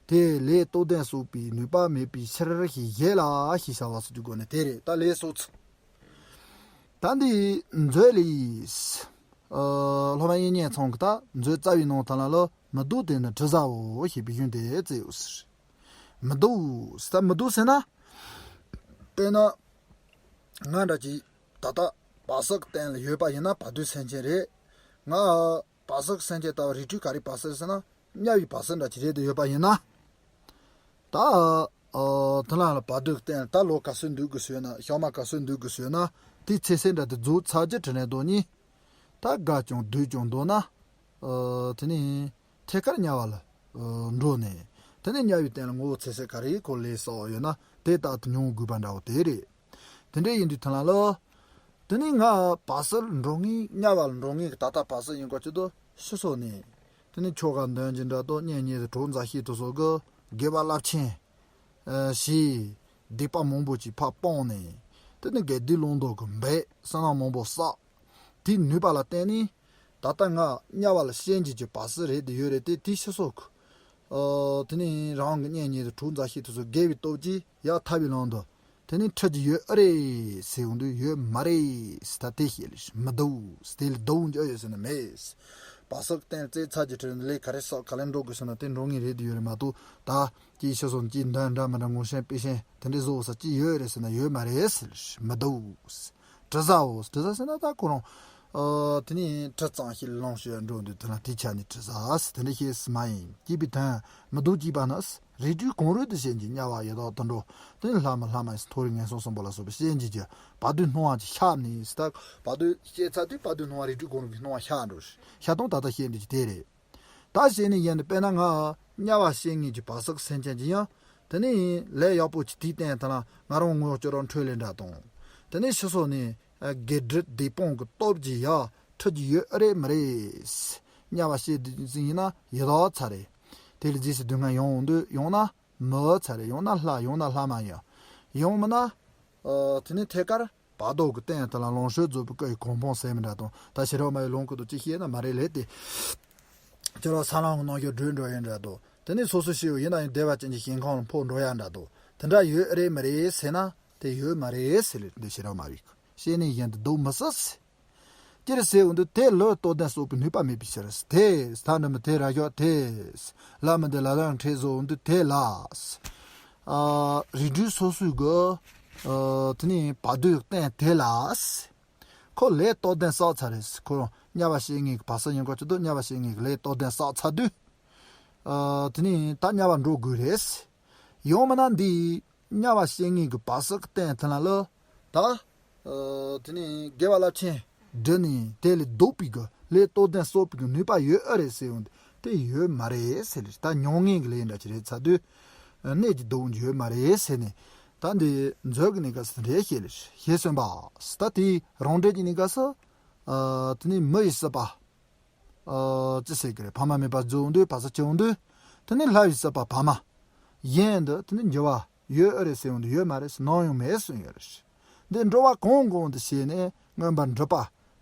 དེ་ལས་རྟོགས་ལྡན་སོགས་པའི་ནུས་པ་མེད་པའི་ཕྱིར་ཞེས་བཞེད་ལ་ཞེས་བྱ་བ་སོགས་ཀྱི་སྒོ་ནས་དེ་རེད། ད་ལས་སོགས་ཚུལ། ད་འདི་མཛོད་ལས། ཨ། སློབ་དཔོན་དབྱིག་གཉེན་ཚང་གི་ད་མཛོད་རྩ་བའི་ནང་དང་ལ་ལ་མི་སྡུག་དེ་ནི་དྲི་ཟའོ་ཞེས་པའི་གཞུང་དེ་བཙལ་ཡོད་ཟེར། མི་སྡུག་ཟེར། ད་མི་སྡུག་ཟེར་ན། དཔེར་ན། ང་འདྲ་ཅིག་ད་ལྟ་བར་སྲིད་ཀྱི་སྟེང་ལ་ཡོད་པ་ཡིན་ན་བར་དོའི་སེམས་ཅན་རེད། ང་བར་སྲིད་ཀྱི་སེམས་ཅན་ལྟ་བུ་རིགས་དྲུག་ག་རེ་བར་སྲིད་ཟེར་ན་དམྱལ་བའི་བར་སྲིད་འདྲ་ཅིག་རེད་དུ་ཡོད་པ་ཡིན་ན། ད། ཨ། དེ་ལ་ལ་བར་དོའི་སྟེང་ད་ལོ་ག་ཚོད་འདུག་གི་ཟེར་ན། ཞག་མ་ག་ཚོད་འདུག་གི་ཟེར་ན། དེའི་ཚེ་ཟད་འདྲ་དེ་རྫོགས་ཚར་རྒྱུ་དྲི་ནས་དོ་ནི། ད་དགའ་ཀྱང་སྡུག་ཀྱང་འདོད་ན། ཨ། དེ་ནི་ཐད་ཀར་དམྱལ་བ་ལ། ཨ། འགྲོ་ནས། དེ་ནི་དམྱལ་བའི་སྟེང་ལ་ངོ་བོ་ཚེ་ཟད་ག་རེ་ཁོ་ལས་བསགས་ཡོད་ན་དེ་རྟག་ཏུ་མྱོང་དགོས་པ་འདྲ་བོ་དེ་རེད། དེ་འདྲ་ཡིན་དུས་དེ་ལ་ལ། དེ་ནི་ང་བར་སྲིད་འགྲོ་ངེས། དམྱལ་བ་ལ་འགྲོ་ངེས་ཀྱི་ད་ལྟ་བར་སྲིད་ཡིན་གོ་ཅི་དོ་ཕྱི་སོ་ནས། དེ་ནི་ཆོ་ག་འདོན་གྱི་འདྲ་དོ། གཉེན་ཉེ་དུ་གྲོགས་མཛའ་བཤེས་དེ་སོགས་ཀྱི་དགེ་བ་རླབས་ཆེན། ཨ། ཞེས་སྡིག་པ་མང་པོ་ཅིག་ཕར་སྤངས་ནས། དེ་ནི་དགེ་སྡིག་བླང་དོར་གྱི་འབད་བསོད་ནམས་མང་པོ་བསགས། དེའི་ནུས་པ་ལ་བརྟེན་ནས་ད་ལྟ་ང་དམྱལ་བ་ལ་ཞེན་གྱི་གྱི་བར་སྲིད་རེད་དེ་ཡོད་རེད་དེ། དེའི་ཕྱི་སོ་ཁུ། ཨ། དེ་ནི་རང་གི་གཉེན་ཉེ་དུ་གྲོགས་མཛའ་བཤེས་དེ་ཚོ་དགེ་བའི་སྟོབས་ཀྱིས་ཡར་ཐར་པའི་ལམ་དུ་དེ་ནི་ཁྲིད་ཀྱི་ཡོད་ཨེ་རེད་ཟེར་ཡོང་དུས་ཡོད་མ་རེད་ཟེར། ད་དེ་བཤད་ལེ་མི་སྡུག་ཟེར། དེ་ལ་སྡུག་འཇོག་ཡོད་ཟེར་ན་མེད། བར་སྲིད་གཏན་བཙལ་ཚར་གྱི་ཁྲིད་ལས་ག་རེ་བསགས་ག་ལེར་འགྲོ་དགོས་ཟེར་ན་དེ་འགྲོ་ངེས་རེད་དེ་ཡོད་རེད་མ་གཏོགས། ད་ཅིའི་ཕྱི་སོ་ཅིའི་འདོན་འདྲ་མི་འདྲ་ངོ་ཤེས་དཔེ་ཤེས་དེ་འདྲའི་བཟོ་ས་ཅི་ཡོད་རེད་ཟེར་ན་ཡོད་མ་རེད་ཟེར། མི་སྡུག་ཟེར། དྲི་ཟའོ། དྲི་ཟ་ཟེར་ན་ད་ཁོ་རང་། ཨ། དེ་ནི་དྲི་གཙང་ཞིང་ལོངས་སྤྱོད་འགྲོ་འདུག་དེ་ལ་དེའི་ཆ་ནས་དྲི་ཟ་ཟེར། དེ་འདྲ་ཤེས་སུ་མ་ཡིན། ཅེས་པའི་དོན། མི་སྡུག་ཅེས་པ་ནི་རིགས་དྲུག་གང་རུང་དུ་ཞེན་གྱི་དམྱལ་བ་ཡི་དྭགས་དུད་འགྲོ། དེ་ནི་ལྷ་མི་ལྷ་མ་ཡིན་མཐོ་རིས་ངན་སོང་གསུམ་པོ་ལ་སོགས་པའི་ཞེན་གྱི་གྱི་བར་དོའི་སྣང་བ་ཅིག་ཤར་ནས་ཟེར། ད་བར་དོ་བཤད་ཚར་དུས་བར་དོའི་སྣང་བ་རིགས་དྲུག་གང་རུང་གི་སྣང་བ་ཤར་འགྲོ། ཤར་སྟངས་ད་ལྟ་བཤད་འདི་ཅི་དེ་རེད། ད་བཤད་ནས་ཡིན་དུ་དཔེར་ན་ང་དམྱལ་བ་ཞེན་ངེས་ཀྱི་བར་སྲིད་སེམས་ཅན་གྱི་ཡང་། དེ་ནི་ལས་ཡག་པོ་ཅིག་དེའི་སྟེང་དེ་ལ་ང་རང་ངོ་སྐྱོ་རོགས་འཕྲོད་ལས་འདྲ་དང་། དེ་ནི་ཕྱི་སོ་ནས་དགེ་སྒྲུབ་སྡིག་སྤོང་གི་སྟོབས་ཀྱིས་ཡ་ཁྲིད་ཀྱི་ཡོད་ཨེ་རེད་མ་རེད། དམྱལ་བ་ཞེན་དུས་ཡིན་ན་ཡི་དྭགས་ཚ་རེད། དེ་ལས་རྗེས་སུ་སྡུག་བསྔལ་ཡོང་འོང་དུས་ཡང་ན་མི་ཚ་རེད། ཡང་ན་ལྷ། ཡང་ན་ལྷ་མ་ཡིན། ཡང་མིན་ན། ཨ། དེ་ནི་ཐད་ཀར་བར་དོ་གི་སྟེང་དེ་ལ་ལོངས་སྤྱོད་རྫོགས་པའི་སྐུ་ཡི་གོ་འཕང་ཟེར་མི་འདྲ་དང་། ད་ཤེས་རབ་མ་ཡི་ལོངས་སྐུ་དང་ཅི་ཤེས་ན་མ་རེད་ལས་དེ། ཁྱོད་རང་ས་ལམ་གྱི་རྣལ་འབྱོར་སྒྲོལ་འགྲོ་ཡ་འདྲ་དང་། དེ་ནི་སོ་སོ་ཤི་བོ་ཡིན་ན་ཡང་བདེ་བ་ཅན་གྱི་ཞིང་ཁམས་ལ་འཕོ་འགྲོ་ཡ་འདྲ་དང་། དེ་འདྲ་ཡོད་རེད་མ་རེད་ཟེར་ན་དེ་ཡོད་མ་རེད་ཟེར་ལས། འདི་ཤེས་རབ་མ་ཡི་ཤེས་ནས་གཞན་དུ་སྡུག་མི་སྲིད་ཟེར། སྤྱིར་ཟེར་འོང་དུས་དེ་ལུས་རྟོགས་ལྡན་སོགས་པའི་ནུས་པ་མེད་པའི་ཕྱིར། དེ་ས་འདྲ་མི་དེ་ར་ཞོག་དེ། ལ་མི་འདི་ལ་ལ་འཕྲད་བཟོ་འོང་དུས་དེ་ལ། ཨ། རིགས་དྲུག་སོ་སོའི་གི། ཨ། དེ་ནི་བར་དོའི་སྟེང་དེ་ལ། ཁོ་ལས་རྟོགས་ལྡན་བསགས་ཚར་རེད། ཁོ་རང་དམྱལ་བ་ཞེན་ངེས་ཀྱི་བར་སྲིད་ཡིན་གོ་ཅི་དོ། དམྱལ་བ་ཞེན་ངེས་ཀྱི་ལས་རྟོགས་ལྡན་བསགས་ཚར་དུས། ཨ། དེ་ནི་ད་དམྱལ་བ་འགྲོ་དགོས་རེད། ཡང་མིན་ན་འདི་དམྱལ་བ་ཞེན་ངེས་ཀྱི་བར་སྲིད་ཀྱི་སྟེང་དེ་ལ་ལ་ད། ཨ། དེ་ནི་དགེ་བ་རླབས་ཆེན་བསྒྲུབས་ནས་དེ་ལས་ལྡོག་པའི་གི་ལས་རྟོགས་ལྡན་གསོག་པའི་གི་ནུས་པ་ཡོད་ཨེ་རེད་ཟེར་ཡོང་དུས་དེ་ཡོད་མ་རེད་ཟེར་ལས། ད་མྱོང་ངེས་ཀྱི་ལས་འདྲ་ཅིག་རེད་ཚར་དུས། གནད་ཀྱི་ལྡོག་ཡོད་མ་རེད་ཟེར་ནས། ད་འདི་མཛོད་ཀྱི་གནས་སྐབས་སུ་འགྲེལ་བཤད་ལས་ཞེས་གསུངས་པ། ད་དེའི་རང་འགྲེལ་གྱི་གནས་སྐབས་སུ། ཨ། དེ་ནི་མི་ཡི་སྲིད་པ། ཨ། ཅི་ཟེར་གི་རེད། ཕ་མ་མེད་པར་རྫོགས་འདུག་བར་སྲིད་ཅི་འོང་དུས། དེ་ནི་ལྷ་ཡི་སྲིད་པ་བར་མ། གཞན་དུ་དེ་ནི་འགྱུར་བ་ཡོད་ཨེ་རེད་ཟེར་འོང་དུས་ཡོད་མ་རེད་ཟེར། ནམ་ཡང་མེད་གསུངས་ཡོད་རེད། འདི་འགྲོ་བ་གང་གང་དུ་བྱས་ནས་མངོན་པར་འགྲུབ་པ་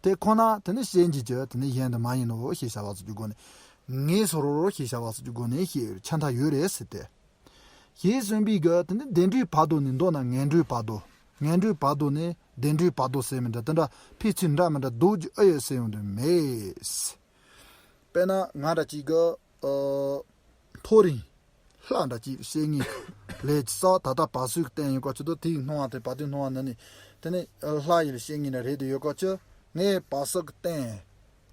དེ་ཁོ་ན་དེ་ནི་ཞེན་གྱི་རྒྱུ་དེ་ནི་གཞན་དུ་མ་ཡིན་ནོ་ཞེས་བྱ་བ་སོགས་ཀྱི་སྒོ་ནས། ངེས་སོ་རོ་ཞེས་བྱ་བ་སོགས་ཀྱི་སྒོ་ནས་ཞེས་ཆ་མཐའ་ཡོད་རེད་ཟེར་ཏེ། ཞེས་གསུངས་པའི་གི་དེ་ནི་བདེ་འགྲོའི་བར་དོ་ནས་མདོར་ན་ངན་འགྲོའི་བར་དོ། ངན་འགྲོའི་བར་དོ་ནས་བདེ་འགྲོའི་བར་དོ་ཟེར་མི་འདྲ་དེ་འདྲ་ཕལ་ཆེར་འདྲ་མི་འདྲ་ལྡོག་རྒྱུ་ཨེ་ཡོད་ཟེར་ཡོང་དུས་མེད། དཔེར་ན་ང་འདྲ་གཅིག་གི་ཨ་མཐོ་རིང་ལྷ་འདྲ་གཅིག་བཤད་ངེས་ལས་ཀྱི་ས་ད་ལྟ་བར་སོའི་རྟེན་ཡིན་གོ་ཆུ་དོ་དེའི་སྣང་བ་དེ་བར་དོའི་སྣང་བ་ནི་ནི་དེ་ནི་ལྷ་ཡིན་བཤད་ངེས་ན་རེད་དེ་ཡོད་གོ་ཆུ་ངས་བར་སོའི་རྟེན།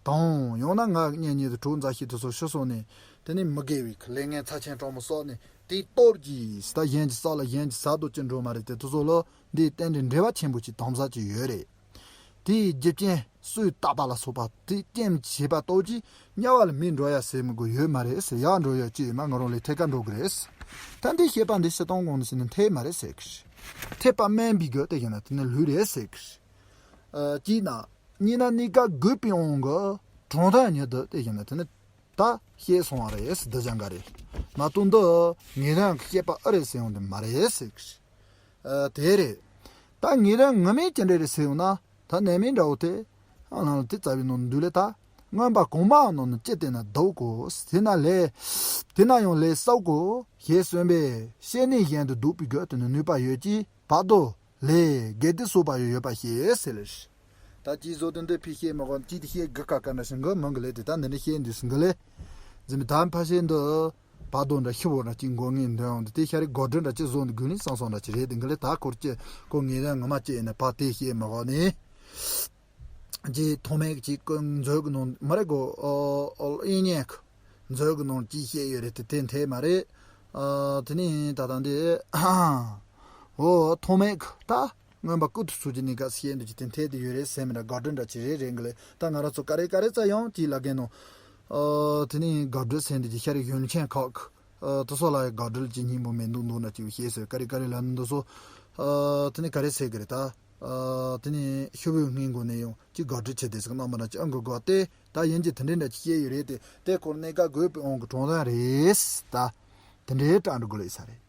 དང་། ཡང་ན་ང་གཉེན་ཉེ་དུ་གྲོགས་མཛའ་བཤེས་དུ་སོགས་ཕྱི་སོགས་ནས་དེ་ནི་མི་དགེ་བའི་ལས་ངན་ཚབས་ཆེན་དྲང་མོ་སོགས་ནས་དེའི་སྟོབས་ཀྱིས་ད་གཞན་གྱི་ས་ལ་གཞན་གྱི་ས་རྡོ་ཅི་འགྲོ་མ་རེད་དེ་དུ་སོགས་ལ་འདིའི་རྟེན་འབྲེལ་འབྲེལ་བ་ཆེན་པོ་ཅིག་དམ་ཟབ་ཅིག་ཡོད་རེད། དེའི་རྒྱུ་རྐྱེན་སུས་བཏབ་པ་ལ་སོགས་པ་དེ་རྐྱེན་བྱས་པ་ལྟོ་ཅིག་དམྱལ་བ་ལ་མི་འགྲོ་ཡ་ཟེར་མི་དགོས་ཡོད་མ་རེད་ཟེར། ཡར་འགྲོ་ཡ་ཅི་ཡོད་མ་ང་རང་ལས་ཐད་ཀར་འགྲོ་གི་རེད། ད་འདི་བཤད་པ་འདི་ཕྱི་སྟོང་གོང་ནས་ཟེར་ནས་འཐད་མ་རེད་ཟེར་གི་རེད། འཐད་པ་དམན་པའི་དགོས་དེ་ཡིན་ན་དེ་ནི་ལུས་རེད་ཟེར་གི་རེད། ཨ་གཅིག་ན། གཉིས་ན་གནས་སྐབས་དགོས་པའི་དབང་གིས་གྲོང་དོན་ཉིད་དུ་དེ་བཞིན་དུ་དེ་ནི་ད་བཤད་སོང་བ་རེད་འདི་ཅང་ག་རེད། མ་གཏོགས་འདི་ངེས་དོན་གྱི་བཤད་པ་ཨེ་རེད་ཟེར་ཡོང་དེ་མ་རེད་ཟེར་གི་ཨ་དེ་རེད། ད་ངེས་དོན་ངོ་མས་ཅི་འདྲ་རེད་ཟེར་ཡོང་ན་ད་གནས་མིན་འདྲ་བོ་དེ་ཨ་ལང་ལ་དེ་རྩ་བའི་ནང་འདུས་ལས་ད་མངོན་པ་གོང་མའི་ནང་ནས་ཅི་བསྟན་ན་ལྡོག་གོ། དེ་ན་ལས་དེ་ན་ཡང་ལས་བསག་གོ་ཞེས་གསུངས་པས་བཤད་ནས་གཞན་དུ་ལྡོག་པའི་དགོས་དེ་ནི་ནུས་པ་ཡོད་ཀྱི་བར་དོ། ལས་དགེ་སྡིག་གསོག་པ་ཡང་ཡོད་པ་ཞེས་ཟེར་ལེ། ད་ཅིའི་བཟོ་དོན་འདི་ཕི་ཤེས་མ་གོ་ཅིའི་དེ་ཤེས་དགུ་ཀ་ཀ་འདྲ་ཞིག་འགི་མང་གི་ལས་དེ་ད་འདི་འདྲ་ཤེས་འདུག་སུ་འགི་ལས། འཛིན་པའི་ད་ཕ་ཤེས་འདི་བར་དོ་འདྲ་ཤི་བོ་འདྲ་གཅིག་འགོ་ངེས་འདོན་འོང་དུ་དེ་ཤ་རི་སྒོ་སྒྲིལ་འདྲ་ཅི་བཟོ་འདི་དགུ་ནི་སང་སང་འདྲ་ཅི་རེད་དེ་འགི་ལས་ད་འཁོར་ཅི་ཀོ་ངེས་ལས་ངོ་མ་ཅི་ཡིན་ན་ཕ་དེ་ཤེས་མ་གོ་ནི། ཅི་ཐོག་མེད་ཅིག་ཀོ་མཛོད་གི་ནང་མ་རེད་གོ་ཨོ་ཨིན་ཉེ་གི་མཛོད་གི་ནང་ཅི་ཤེས་ཡོད་རེད་དེ་དེ་འཐད་མ་རེད། ཨ་དེ་ནི་ད་ལྟ་འདི་ཨོ་ཐོག་མེད་གི་ད། མངོན་པ་ཀུན་ཏུ་ཚུལ་གྱི་གནས་སྐབས་སུ་ཤེས་འདོད་ཀྱི་དེ་འཐད་དུ་ཡོད་རེད་ཟེར་མི་འདྲ་དགག་སྒྲུབ་འདྲ་ཅི་རེད་རེད་འགི་ལས་ད་ང་རང་ཚོ་ག་རེ་ག་རེ་རྩ་ཡང་དེའི་ལ་རྒན་ནོ། ཨ་དེ་ནི་དགག་སྒྲུབ་ཟེར་འདོད་ཀྱི་ཤ་རི་ཡོན་ཆེན་ཁག་གི་ཨ་དེ་སོགས་ལ་ཡང་དགག་སྒྲུབ་ཀྱི་སྙིང་པོ་མེད་འདུག་འདུག་འདྲ་ཅིག་ཤེས་ཟེར་ག་རེ་ག་རེ་ལ་ནི་འདུག་སོ། ཨ་དེ་ནི་ག་རེ་ཟེར་གི་རེད་ད། ཨ་དེ་ནི་ཤུ་བོའི་སྔོན་འགོ་ནས་ཡང་ཅི་དགག་སྒྲུབ་བྱེད་དེ་ཟེར་གི་རྣམ་པ་འདྲ་ཅི་ཨང་གི་དགོས་ཏེ་ད་ཡིན་གྱི་དེ་འདྲའི་འདྲ་ཅི་ཤེས་ཡོད་རེད་དེ་དེ་སྐོར་གནས་སྐབས་དགོས་པའི་དབང་གི་གྲོང་དོན་རེད་ད། དེ་འདྲའི་དྲ་འགྲོ་དགོས་ལས་ས་རེད།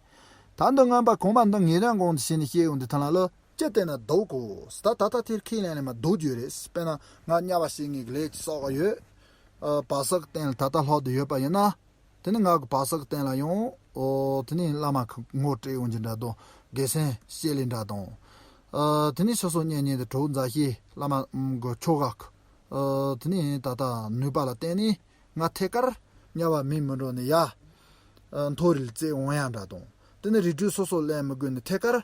ད་འདི་མངོན་པ་གོང་མ་འདི་ངེས་དོན་གོང་དུ་ཕྱིན་ནས་བཤད་ཡོང་དུས་ཐ་ན་ལ་ཅི་བསྟན་ན་ལྡོག་གོ། ད་ད་ལྟ་དེར་ཁས་ལེན་ནས་མ་ལྡོག་རྒྱུ་རེད། དཔེར་ན་ང་དམྱལ་བ་བཤད་ངེས་ཀྱི་ལས་ཀྱི་བསགས་པ་ཡོད། ཨ་བར་སོགས་ཀྱི་རྟེན་ལ་ད་ལྟ་ལྷག་ཏུ་ཡོད་པ་ཡིན་ན། དེ་ནི་ང་གི་བར་སོགས་ཀྱི་རྟེན་ལ་ཡང་ཨོ་དེ་ནི་བླ་མ་གི་ངོ་སྤྲད་ཡོང་རྒྱུ་འདྲ་དང་དགེ་སེམས་བསྐྱེད་ལས་འདྲ་དང་། ཨ་དེ་ནི་ཕྱི་སོགས་གཉེན་ཉེ་དུ་གྲོགས་མཛའ་བཤེས་བླ་མ་གི་ཆོ་ག་གི་ཨ་དེ་ནི་ད་ལྟ་ནུས་པ་ལ་བརྟེན་ནས་ང་ཐད་ཀར་དམྱལ་བ་མི་མི་འགྲོ་ནས་ཡ། ཨ་མཐོ་རིས་བཙལ་འོང་ཡ་འདྲ་དང་། དེ་ནི་རིགས་རུས་སོ་སོ་ལེན་མི་དགོས་ནས་ཐད་ཀར་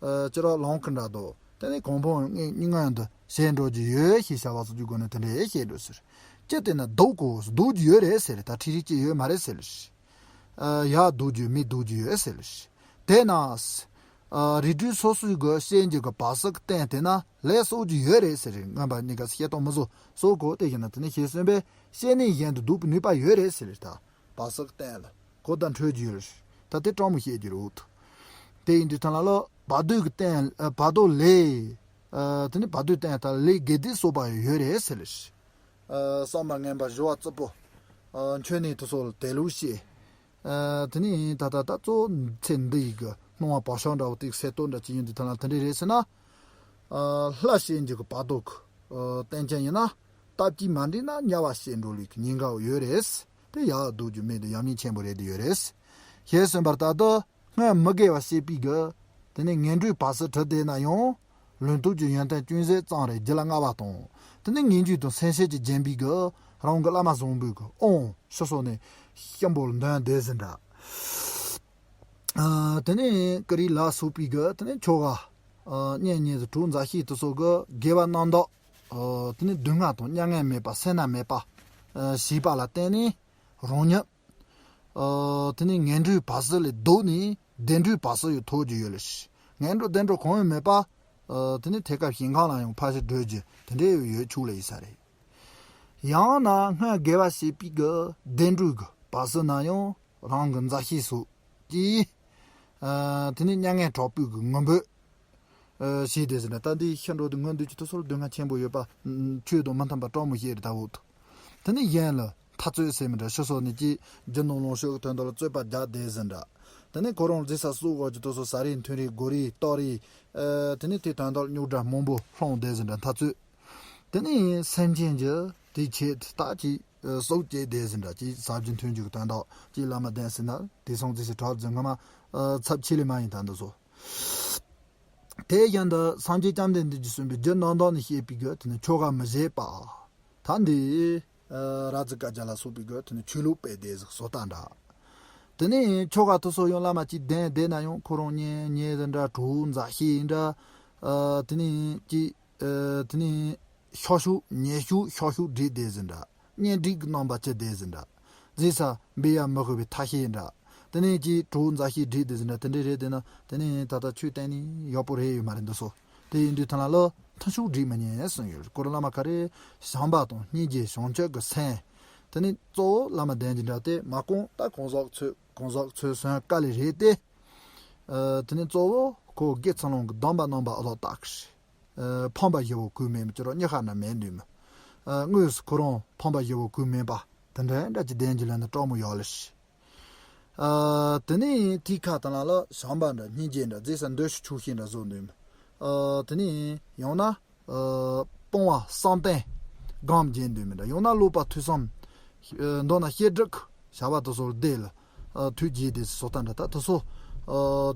ཨ་ཅི་ར་ལོང་གི་འདྲ་དོ། དེ་ནི་གོང་འཕང་སྔོན་དུ་ཞེན་འགྲོ་རྒྱུ་ཡོད་ཞེས་བྱ་བ་སོགས་ཀྱི་སྒོ་ནས་དེ་འདྲའི་ཞེས་འགྲོ་ཟེར། ཅི་བསྟན་ན་ལྡོག་གོ་ལྡོག་རྒྱུ་ཡོད་རེད་ཟེར། ད་ཁྲིག་ཁྲིག་ཅི་ཡོད་མ་རེད་ཟེར་ལ་ཞེས། ཨ་ཡ་ལྡོག་རྒྱུ་མི་ལྡོག་རྒྱུ་ཡོད་ཟེར་ལ་ཞེས། དེས་ན། ཨ་རིགས་རུས་སོ་སོའི་གི་བཤད་རྒྱུ་གི་བར་སོགས་ཀྱི་རྟེན་དེ་ན་ལས་གསོག་རྒྱུ་ཡོད་རེད་ཟེར། མངོན་པ་གཉིས་ཀ་བཤད་སྟངས་མི་བཟོ་སོགས་གོ་དེ་བཞིན་ན་དེ་ནི་ཞེས་གསུངས་པས་བཤད་ནས་གཞན་དུ་ལྡོག་པའི་ནུས་པ་ཡོད་རེད་ཟེར་ད། བར་སོགས་རྟེན་ལ་གོ་བརྡ་འཕྲོད་རྒྱུ་ཡོད་རེད། ད་དེ་དྲང་མོ་བཤད་རྒྱུ་རེད། དེ་ཡིན་དུས་ཐ་ན་ལ་བར་དོའི་གི་རྟེན་ཨ་བར་དོ་ལས། ཨ་དེ་ནི་བར་དོའི་རྟེན་ད་ལས་དགེ་སྡིག་གསོག་པ་ཡང་ཡོད་རེད་ཟེར་ལ་ཞེས། ཨ་བསམ་པ་ངན་པ་ཞི་བ་རྩུབ་པོ། ཨ་མཆོད་གནས་དེ་སོགས་ལ་དད་ལུགས་བཤད། ཨ་དེ་ནི་ད་ད་ད་གཙོ་བོ་ཚེ་འདི་ཡི་གི་སྣང་བ་བག་ཆགས་འདྲ་བོ་དེ་གསལ་སྟོན་འདྲ་ཅིག་ཡིན་དུས་ཐ་ན་དེ་འདྲ་རེད་ཟེར་ན། ཨ་ལྷ་བཤད་རྒྱུ་གི་བར་དོ་གི་ཨ་རྟེན་ཅན་ཡིན་ན། སྟབས་ཀྱིས་མ་འགྲིག་ན་དམྱལ་བ་བཤད་འགྲོ་ལུགས་ཀྱི་ཉེན་ཁ་ཡོད་རེད། དེ་ཡག་ལྡོག་རྒྱུ་མེད་དུ་ཡག་ཉེས་ཆེན་པོ་རེད་དུ་ཡོད་རེད། ཞེས་གསུངས་པར་ལྟར་དུ་སྔོན་མི་དགེ་བ་བྱེད་པའི་གི། དེ་ནས་ངན་འགྲོའི་བར་སྲིད་གྲུབ་བསྡད་ན་ཡང་། ལུང་སྟོབས་ཀྱི་ཡོན་ཏན་ཅུང་ཟད་ཙམ་རེ་རྒྱུད་ལ་མངའ་བ་དང་། དེ་ནས་ངེས་འབྱུང་དང་སེམས་ཤེས་ཀྱིས་བརྒྱན་པའི་གི། རང་གི་བླ་མ་བཟང་པོའི་གི་དབང་ཕྱི་སོགས་ནས་གཤིན་པོ་ལ་འདོན་བསྡད་ཟིན་འདྲ། ཨ་དེ་ནས་ཀུ་རེ་ལ་སོགས་པའི་གི་དེ་ནས་ཆོ་ག་ཨ་གཉེན་ཉེ་དུ་གྲོགས་མཛའ་བཤེས་དེ་སོགས་ཀྱི་དགེ་བ་རྣམ་དག་ཨ་དེ་ནས་སྡུག་བསྔལ་དང་མྱ་ངན་མེད་པ་སེར་སྣ་མེད་པ་ཨ་བྱས་པ་ལ་བརྟེན་ནས་རང་ཉིད་ཨ་དེ་ནས་ངན་འགྲོའི་བར་སྲིད་ལས་ལྡོག་ནས་བདེ་འགྲོའི་བར་སྲིད་ཡང་ཐོབ་རྒྱུ་ཡོད་ལ་ཞེས། ངན་འགྲོ་བདེ་འགྲོ་གང་ཡང་མེད་པ་ཨ་དེ་ནས་ཐད་ཀར་ཞིང་ཁམས་ལ་ཡང་ཕར་ཞིག་བགྲོད་རྒྱུ་དེ་འདྲའི་ཡང་ཡོད་ཆོག་ལ་ཡིན་ས་རེད། ཡང་ན་སྔོན་དགེ་བ་བྱས་པའི་གི་བདེ་འགྲོའི་གི་བར་སྲིད་ན་ཡང་རང་གི་མཛའ་བཤེས་སོགས་ཀྱིས་ཨ་དེ་ནས་མྱ་ངན་དྲག་པོའི་གི་ངུ་འབོད་ཨ་བྱས་ཏེ་ཟེར་ན། ད་འདི་ཤི་འགྲོ་དུས་ངུ་འདོད་ཀྱི་དུས་ཚོད་ལ་སྡུག་བསྔལ་ཆེན་པོ་ཡོད་པ་ཆོས་དང་མི་མཐུན་པ་དྲང་མོ་བཤད་རེད་ད་འོ། དེ་ནས་གཞན་ལ་འཐབ་རྩོད་ཟེར་མི་འདྲ་ཕྱི་སོགས་ནས་ཀྱིས་རྒྱུ་ནོར་ལོངས་སྤྱོད་ཀྱི་དོན་དག་ལ་རྩོད་པ་རྒྱག་བསྡད་ཟིན་འདྲ། དེ་ནས་ཁོ་རང་རྫི་ས་སྲོག་འོག་གི་དུས་ཚོད་ཟ་རེས་འཐུང་རེས་སྒོ་རེས་ལྟོགས་རེས་ཨ་དེ་ནས་དེའི་དོན་དག་ལ་རྙོག་དྲ་མང་པོ་སློང་བསྡད་ཟིན་འདྲ་འཐབ་རྩོད། དེ་ནས་སེམས་ཅན་གྱི་དེའི་ཆེད་དུ་ད་ཅིག་སྲོག་བཅད་བསྡད་ཟིན་འདྲ། ཅིག་ཟ་རྒྱུ་འཐུང་རྒྱུ་གི་དོན་དག་ཅིག་བླ་མ་བདེན་ཟེར་ན་དེ་སོང་ཙི་ཞིག་གྲགས་ཟིན་ངོ་མ་ ཚབས་ཆེ་ལེ་མ་ཡིན་ད་འདི་སོ། དེ་བཞིན་དུ་སངས་རྒྱས་བཅོམ་ལྡན་འདས་ཀྱིས་གསུངས་པའི་རྒྱུད་རྣམ་དག་ནས་བཤད་པའི་གི་དེ་ནི་ཆོ་ག་མི་བྱེད་པ། ད་འདི་ར་ཛི་ཀ་ཇ་ལ་སོགས་པའི་གི་དེ་ནི་ཆོས་ལུགས་སྤེལ་དེ་ཟིག་བཟོ་ལྟ་འདྲ། དེ་ནས་ཆོ་ག་དེ་ཚོ་ཡང་བླ་མ་གཅིག་གདན་བསྡད་ན་ཡང་ཁོ་རང་གཉེན་ཉེ་དེ་འདྲ་གྲོགས་མཛའ་བཤེས་འདྲ། དེ་ནས་གཅིག་དེ་ནས་ཤོག་ཤོག་ཉེ་ཤོག་ཤོག་ཤོག་སྒྲིག་བསྡད་ཟིན་འདྲ། གཉེན་སྒྲིག་གི་རྣམ་པ་ཅི་བསྡད་ཟིན་འདྲ། རྫས་ས་འབུལ་ཡ་མི་དགོས་པའི་ཐ་ཤལ་འདྲ། དེ་ནས་ཀྱི་གྲོགས་མཛའ་བཤེས་སྒྲིག་བསྡད་ཟིན་འདྲ་དེ་འདྲས་རེད་བསྡད་ན་དེ་ནས་ད་ལྟ་ཆོས་བསྟན་ནས་ཡག་པོ་རེད་ཡོད་མ་རེད་འདི་སོ། དེ་ཡིན་དུས་ཐ་ན་ལ་མཐུན་ཕྱོགས་སྒྲིག་མི་ཉན་གསུངས་ཡོད་རེད། གོ་ར་བླ་མ་ག་རེ་བྱམས་པ་དང་སྙིང་རྗེ་བྱང་ཆུབ་ཀྱི་སེམས། དེ་ནས་གཙོ་བོ་བླ་མ་གདན་གྱི་འདྲ་དེ་མ་གོང་ད་གང་ཟག་ཚོས་གང་ཟག་ཚོས་སོན་དཀའ་ལས་རེད་དེ། དེ་ནས་གཙོ་བོ་ཁོ་དགེ་ཚུལ་སློང་གི་སྡོམ་པ་རྣམ་པ་ཨ་ལོ་བཏགས་ཀྱི་རེད། ཕམ་པ་ཞེ་བོ་གུས་མེད་མི་ཅི་རོ་ཉི་ཤ་ན་མེད་འདུས་མི། དངོས་སུ་ཁོ་རང་ཕམ་པ་ཞེ་བོ་གུས་མེད་པ་དེ་འདྲ་འདྲ་ཅིག་ལྡན་གྱི་ལ་ནི་སྤྲང་མོ་ཡོག་ལ་ཤི། དེ་ནས་ཐིག་ཁ་དང་ལ་ལ་བྱམས་པ་འདྲ་སྙིང་རྗེ་འདྲ་རྫས་ས་འདོད་ཤུགས་ཆུ་ཤེས་འདྲ་བཟོ་འདུས་མི། དེ་ནས་ཡང་ན། སྤོང་བ་བསམ་གཏན་སྒོམ་རྒྱན་འདུས་མི་འདྲ། ཡང་ན་བློ་པ་ཐོས་བསམ། མདོར་ན་བཤད་སྒྲུབ་བྱ་བ་དེ་ཚོར་བདེ་ལ། ཐུགས་རྗེ་དེ་སོ་ལྟ་འདྲ་ད་དེ་ཚོ།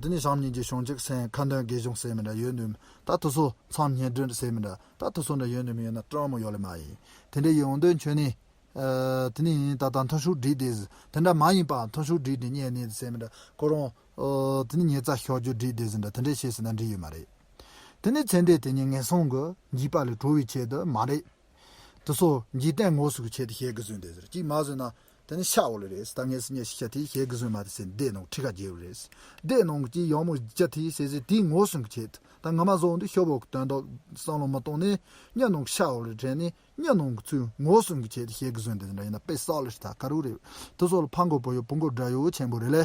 དེ་ནས་བྱམས་སྙིང་རྗེ་བྱང་ཆུབ་སེམས་ཁ་འདོན་དགེ་སྦྱོང་ཟེར་མི་འདྲ་ཡོད་འདུག་ད་དེ་ཚོ་མཚམས་བསྙེན་སྒྲུབ་ཟེར་མི་འདྲ་ད་དེ་ཚོ་འདྲ་ཡོད་འདུག་མི་ཡོད་ན་སྤྲང་མོ་ཡོད་ལེ་མ་ཡིན། དེ་འདྲ་ཡོང་དོན་ཆོས་ནི། དེ་ནས་ད་ལྟ་མཐུན་ཕྱོགས་སྒྲིག་དེ་དེ་འདྲ་མ་ཡིན་པ་མཐུན་ཕྱོགས་སྒྲིག་དེ་རྙེད་ནས་ཟེར་མི་འདྲ་ཁོ་རང་། དེ་ནས་ཉེ་རྩ་ཤོར་རྒྱུ་སྒྲིག་དེ་ཟེར་འདྲ་དེ་འདྲ་བྱས་ཟེར་ན་འགྲིག་ཡོད་མ་རེད། དེ་ནས་ཚེ་འདས་དེ་ཉིད་ངན་སོང་གི་འཇིགས་པ་ལས་གྲོལ་བའི་ཆེད་དུ་མ་རེད། དེ་ཚོ་འཇིག་རྟེན་ངོ་སོ་གི་ཆེད་དུ་བྱེད་དགོས་ཟིན་དེ་ཟེར་གཅིག་མ་བཟོས་ན་དེ་ནི་ཤ་འོ་ལེ་རེད། ད་ངས་སུ་ཉེ་ཤི་ཤ་དེ་བྱེད་དགོས་ཟིན་མ་དེ་ཟེར་འདས་ནང་ཁྲི་ཁ་རྒྱལ་བ་རེད། འདས་ནང་གི་ཡང་མོ་རྒྱ་དེ་ཟེར་ཟེར་དེའི་ངོ་སོ་གི་ཆེད་དུ་ད་ང་མ་བཟོ་འོང་དུས་ཤོ་བོ་གི་དོན་དག་བསམ་བློ་མི་གཏོང་ནས་ཉ་ནང་གི་ཤ་འོ་ལེ་དྲན་ནས་ཉ་ནང་གི་ཚུལ་ངོ་སོ་གི་ཆེད་དུ་བྱེད་དགོས་ཟིན་དེ་ཟེར་འདྲ་ཡིན་ན་དཔེ་བསགས་ལེ་ཤི་ད་ཀ་རུ་རེད། དེ་ཚོ་ལ་ཕ་མགོ་པོ་ཡོད་བུ་མགོ་དགྲ་ཡོད་ཆེན་པོ་རེད་ལེ།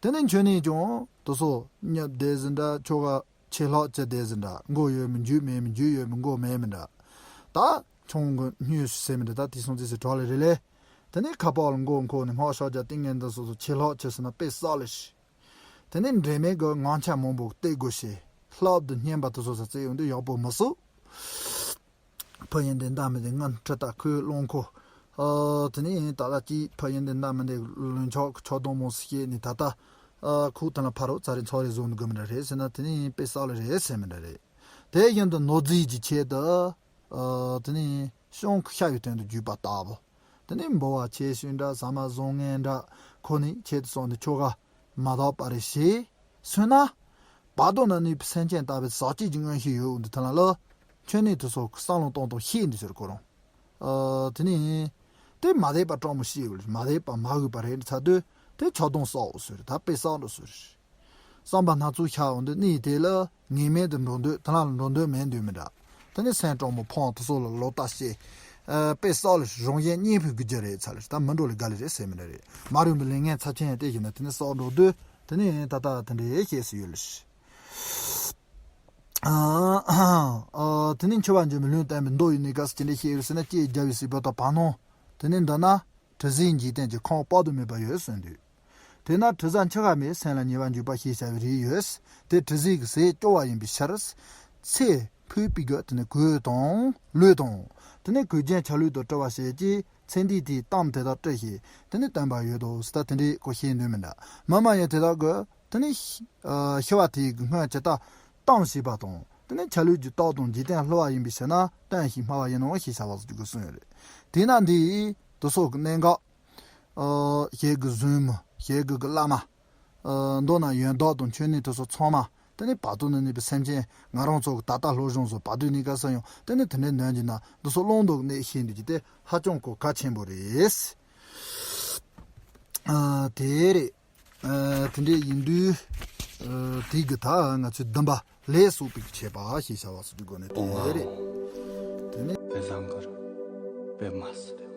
དེ་ནས་ཆོས་ནས་ཀྱང་དེ་ཚོ་ཉབ་བསྡད་ཟིན་འདྲ་ཆོ་ག་ཆེ་ལྷག་ཅི་བསྡད་ཟིན་འདྲ་མགོ་ཡོད་མི་འཇུ་མེད་མི་འཇུ་ཡོད་མི་མགོ་མེད་མི་འདྲ། ད་ཆུང་གི་སྨྱོས་སུ་ཟེར་མི་འདྲ་ད་དེ་སོང་ཙི་སི་གྲོགས་ལ་རེ་ལེ། དེ་ནས་ཁ་པར་ལ་མགོ་འཁོར་ནས་སྔགས་ཤོག་རྒྱ་ཏིང་ངེ་འདི་སོ་སོ་ཆེ་ལྷག་ཆེ་སོང་ན་དཔེ་བསགས་ལེ་ཤི། དེ་ནས་འབྲེལ་མེད་ཀྱི་ངང་ཆ་མང་པོ་སྟེར་དགོས་ཤེ། ལྷག་ཏུ་སྙན་པ་དེ་ཚོ་ས་རྩེ་ཡོང་དུས་ཡག་པོ་མི་སུ། ཕ་ཡིན་དེ་འདའ་མི་དེ་ངན་ཁྲི་ད་ཁོའི་རླུང་ཁོ། དེ་ནས་ད་ལྟ་ཅིག་ཕ་ཡིན་དེ་འདའ་མི་དེ་ལུན་ཆོག་གི་ཆོག་དོང་མོ་སི་ཤེས་ནས་ད་ལྟ། ཁོ་དེ་ལ་ཕ་རོ་ཚ་རེ་ཚོ་རེ་བཟོ་འདུག་མི་འདྲ་རེད་ཟེར་ན་དེ་ནས་དཔེ་བསགས་ལེ་རེད་ཟེར་མི་འདྲ་རེད། དེ་བཞིན་དུ་ནོར་རྫས་ཀྱི་ཆེད་དུ། དེ་ནས་གཤོང་གི་ཤ་ཡི་སྟེང་དུ་རྒྱུས་པ་ལྟ་བུ། དེ་ནས་འབུལ་བ་ཆེ་ཤོས་འདྲ་ཟ་མ་བཟང་ངན་འདྲ་ཁོ་ནས་ཆེད་དུ་སོང་ནས་ཆོ་ག་མ་དག་པ་རེ་བྱས་སོང་ན། བར་དོ་ན་གནས་པའི་སེམས་ཅན་ལྟ་བུའི་ཟག་བཅས་ཀྱི་མངོན་ཤེས་ཡོད་འོང་དུ་ཐ་ན་ལ། ཆོས་ནས་དུ་སོགས་ཀྱི་བསམ་བློ་གཏོང་སྟངས་ཤེས་འདི་ཟེར་ཁོ་རང་། དེ་ནས། དེ་མ་རེད་པ་སྤྲང་མོ་ཤེས་ཡོད་མ་རེད་པ་མ་འོས་པ་རེད་ཚ་དུས་དེ་ཆོག་དོང་བསགས་འོ་ཟེར་ད་དཔེ་བསགས་འགྲོ་ཟེར། བསམ་པ་སྣ་ཚོགས་ཤར་འོང་དུས་གནས་དེ་ལ་ངེས་མེད་དུ་འགྲོ་འདོད་དེ་ལ་འགྲོ་འདོད་མེད་འདོད་མི་འདྲ། དེ་ནས་སེམས་སྤྲང་མོ་ཕོང་དུ་སོགས་ལ་ལོ་ལྟ་ཤེས། དཔེ་བསགས་ལ་རང་གཞན་གཉིས་པོའི་རྒྱུ་རྒྱུ་རེད་ཚ་ལ་ད་མི་འགྲོ་ལ་དགའ་ལེ་རེད་ཟེར་མི་འདྲ་རེད། མ་རུངས་པའི་ལས་ངན་ཚབས་ཆེན་དེ་བཞིན་ན་དེ་ནས་བསགས་འགྲོ་དུས་དེ་ནས་ད་ལྟ་དེ་འདྲའི་ཤེས་སུ་ཡོད་ལ། དེ་ནས་འཆི་བ་འབྱུང་བའི་ལུང་བསྟན་པའི་མདོ་ཡི་གནས་སྐབས་སུ་ཅི་འདྲའི་ཤེས་ཡོད་ཟེར་ན་ལྕེ་རྒྱ་བའི་སྲིད་པ་དང་བར་སྣང་། དེ་ནས་འདི་ན་དྲི་ཟའི་འཇིག་རྟེན་གྱི་ཁམས་དཔག་ཏུ་མེད་པ་ཡོད་གསུངས་འདུག་དེས་ན་དྲི་ཟ་འཆི་ཁ་མེད་སེམས་ལ་ཉེ་བར་འཇུག་པ་ཞེས་བྱ་བའི་རིགས་ཡོད། དེ་དྲི་ཟའི་གི་ཟས་སྐྱོ་བ་ཡིན་པའི་ཕྱིར། ཚེ་འཕོས་པའི་གི་དེ་ནས་གོས་དང་ལུས་དང་། དེ་ནས་གོས་ཅན་ཆ་ལུགས་དང་བྲི་བ་བྱས་ཀྱི་ཚེ་འདིའི་དེའི་གཏམ་དེ་དག་བྲི་ཞེས་དེ་ནས་སྟོན་པ་ཡོད་དོ་ཟེར་ད་དེ་འདྲའི་གོ་ཤེས་འདུག་མི་འདྲ་མི་མ་ཡིན་དེ་དག་གི་དེ་ནས་ཤི་བ་དེའི་གི་སྔོན་ཇི་ལྟར་གཏམ་བྱས་པ་དང་དེ་ནས་ཆ་ལུགས་ཀྱི་རྟགས་དང་འཇིག་རྟེན་བསླུ་བ་ཡིན་པའི་ཕྱིར་ན་སྟོན་ཞིང་སྨྲ་བ་ཡིན་ནོ་ཞེས་བྱ་བ་ཟེར་གྱི་གསུངས་ཡོད་རེད། དེས་ན་འདིའི་དུ་སོགས་ཀྱི་གནད་འགག་ཞེས་གི་གཟུངས་མི་ཞེས་གི་གི་བླ་མ། མདོར་ན་ཡོན་བདག་དང་མཆོད་གནས་དེ་ཚོ་ཚང་མ་དེ་ནི་བར་དོ་ན་གནས་པའི་སེམས་ཅན་ང་རང་ཚོ་གི་ད་ལྟ་སློབ་སྦྱོང་སོགས་བར་དོའི་གནས་སྐབས་སུ་ཡང་དེ་ནི་དེ་འདྲའི་འདོན་གྱི་ན་འདི་ཚོ་བླང་དོར་གནས་ཤེས་འདུག་ཀྱི་དེ་ཧ་ཅང་གོ་གལ་ཆེན་པོ་རེད། དེ་རེད། དེ་འདྲའི་ཡིན་དུས། དེའི་གི་ད་ང་ཚོའི་འདུན་པ་ལས་སོགས་པའི་གི་ཆད་པ་ཞེས་བྱ་བ་སོགས་ཀྱི་སྒོ་ནས་དེ་རེད། དེ་ནི། དེ་བཟང་གར་པེ་མ་སི།